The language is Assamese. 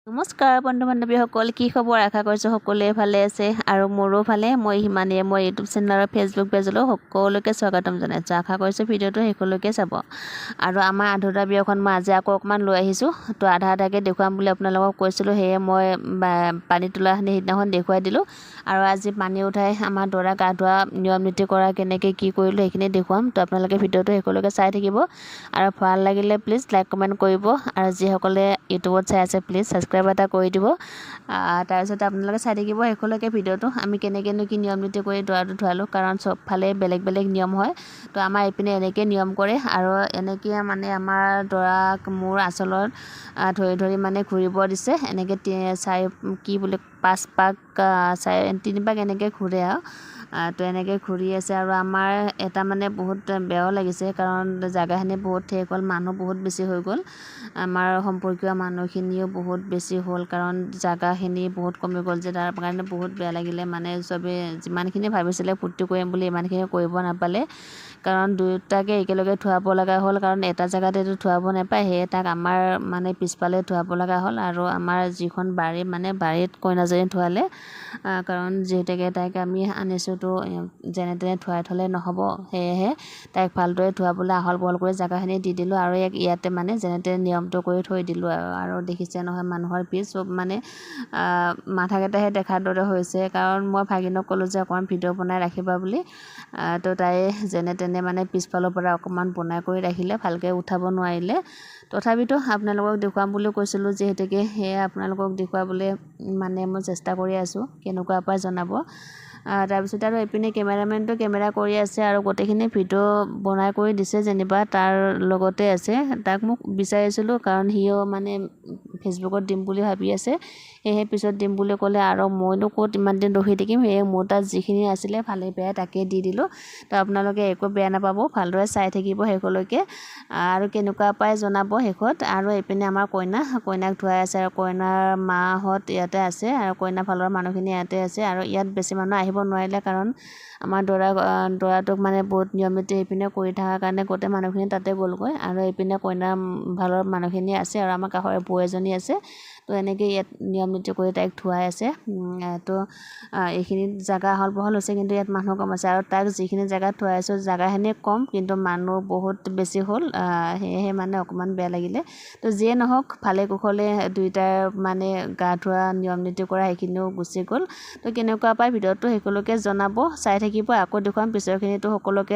নমস্কাৰ বন্ধু বান্ধৱীসকল, কি খবৰ? আশা কৰিছোঁ সকলোৱে ভালে আছে আৰু মোৰো ভালে। মই সিমানেই মই ইউটিউব চেনেল আৰু ফেচবুক পেজলৈ সকলোকে স্বাগতম জনাইছোঁ। আশা কৰিছোঁ ভিডিঅ'টো শেষলৈকে চাব। আৰু আমাৰ আধৰুৱা বিয়াখন মই আজি আকৌ অকণমান লৈ আহিছোঁ। তো আধা আধাকৈ দেখুৱাম বুলি আপোনালোকক কৈছিলোঁ, সেয়ে মই পানী তোলাখিনি সেইদিনাখন দেখুৱাই দিলোঁ। আৰু আজি পানী উঠাই আমাৰ দৰা গা ধোৱা নিয়ম নীতি কৰা কেনেকৈ কি কৰিলোঁ, সেইখিনি দেখুৱাম। তো আপোনালোকে ভিডিঅ'টো শেষলৈকে চাই থাকিব আৰু ভাল লাগিলে প্লিজ লাইক, কমেণ্ট কৰিব। আৰু যিসকলে ইউটিউবত চাই আছে, প্লিজ ছাবস্ক্ৰাইব এটা কৰি দিব। তাৰপিছত আপোনালোকে চাই থাকিব শেষলৈকে ভিডিঅ'টো, আমি কেনেকৈনো কি নিয়ম নীতি কৰি দৰাটো ধোৱালোঁ, কাৰণ চবফালে বেলেগ বেলেগ নিয়ম হয়। তো আমাৰ এইপিনে এনেকৈ নিয়ম কৰে আৰু এনেকৈ মানে আমাৰ দৰাক মোৰ আঁচলত ধৰি ধৰি মানে ঘূৰিব দিছে। এনেকৈ চাৰি, কি বুলি, পাঁচ পাক, চাৰি তিনি পাক এনেকৈ ঘূৰে। আৰু তো এনেকৈ ঘূৰি আছে। আৰু আমাৰ এটা মানে বহুত বেয়াও লাগিছে, কাৰণ জেগাখিনি বহুত ঠেক হ'ল, মানুহ বহুত বেছি হৈ গ'ল। আমাৰ সম্পৰ্কীয় মানুহখিনিও বহুত বেছি হ'ল, কাৰণ জেগাখিনি বহুত কমি গ'ল যে, তাৰ কাৰণে বহুত বেয়া লাগিলে। মানে চবেই যিমানখিনি ভাবিছিলে ফূৰ্তি কৰিম বুলি, ইমানখিনি কৰিব নাপালে, কাৰণ দুয়োটাকে একেলগে থুৱাব লগা হ'ল, কাৰণ এটা জেগাতেতো থুৱাব নাপায়। সেয়ে তাক আমাৰ মানে পিছফালে থুৱাব লগা হ'ল আৰু আমাৰ যিখন বাৰী, মানে বাৰীত কইনাজনী থুৱালে, কাৰণ যিহেতুকে তাইক আমি আনিছোঁ, তো যেনে তেনে থুৱাই থ'লে নহ'ব। সেয়েহে তাইক ভালদৰে থুৱাবলৈ আহল বহল কৰি জেগাখিনি দি দিলোঁ আৰু ইয়াতে মানে যেনে তেনে নিয়মটো কৰি থৈ দিলোঁ। আৰু দেখিছে নহয়, মানুহৰ ভিৰ, চব মানে মাথাকেইটাহে দেখাৰ দৰে হৈছে, কাৰণ মই ভাগিনক ক'লোঁ যে অকণমান ভিডিঅ' বনাই ৰাখিবা বুলি। তো তাই যেনে তেনে মানে পিছফালৰ পৰা অকণমান বনাই কৰি ৰাখিলে, ভালকৈ উঠাব নোৱাৰিলে। তথাপিতো আপোনালোকক দেখুৱাম বুলি কৈছিলোঁ যিহেতুকে, সেয়ে আপোনালোকক দেখুৱাবলৈ মানে মই চেষ্টা কৰি আছোঁ। কেনেকুৱা পায় জনাব। তাৰপিছত আৰু এইপিনে কেমেৰামেনটো কেমেৰা কৰি আছে আৰু গোটেইখিনি ভিডিঅ' বনাই কৰি দিছে যেনিবা, তাৰ লগতে আছে। তাক মোক বিচাৰিছিলোঁ, কাৰণ সিও মানে ফেচবুকত দিম বুলি ভাবি আছে। সেয়েহে পিছত দিম বুলি ক'লে আৰু মইনো ক'ত ইমান দিন ৰখি থাকিম? সেয়ে মোৰ তাত যিখিনি আছিলে, ভালে বেয়াই তাকেই দি দিলোঁ। তো আপোনালোকে একো বেয়া নাপাব, ভালদৰে চাই থাকিব শেষলৈকে আৰু কেনেকুৱা পায় জনাব শেষত। আৰু এইপিনে আমাৰ কইনাক ধুৱাই আছে আৰু কইনাৰ মাহঁত ইয়াতে আছে আৰু কইনা ফালৰ মানুহখিনি ইয়াতে আছে। আৰু ইয়াত বেছি মানুহ আহিব নোৱাৰিলে, কাৰণ আমাৰ দৰাটোক মানে বহুত নিয়ম নীতি সেইপিনে কৰি থকাৰ কাৰণে গোটেই মানুহখিনি তাতে গ'লগৈ। আৰু এইপিনে কইনাৰ ফালৰ মানুহখিনি আছে আৰু আমাৰ কাষৰে বৌ এজনী আছে। তো এনেকৈ ইয়াত নিয়ম নীতি কৰি তাইক ধুৱাই আছে। তো এইখিনিত জেগা আহল বহল হৈছে, কিন্তু ইয়াত মানুহ কম আছে। আৰু তাক যিখিনি জেগাত থুৱাই আছোঁ, জেগাখিনি কম কিন্তু মানুহ বহুত বেছি হ'ল। সেয়েহে মানে অকণমান বেয়া লাগিলে। তো যিয়ে নহওক, ভালে কুশলে দুয়োটাৰ মানে গা ধোৱা নিয়ম নীতি কৰা সেইখিনিও গুচি গ'ল। তো কেনেকুৱা পায় ভিডিঅ'টো শেষলৈকে জনাব, চাই থাকিব। আকৌ দেখুৱাম পিছৰখিনিতো সকলোকে।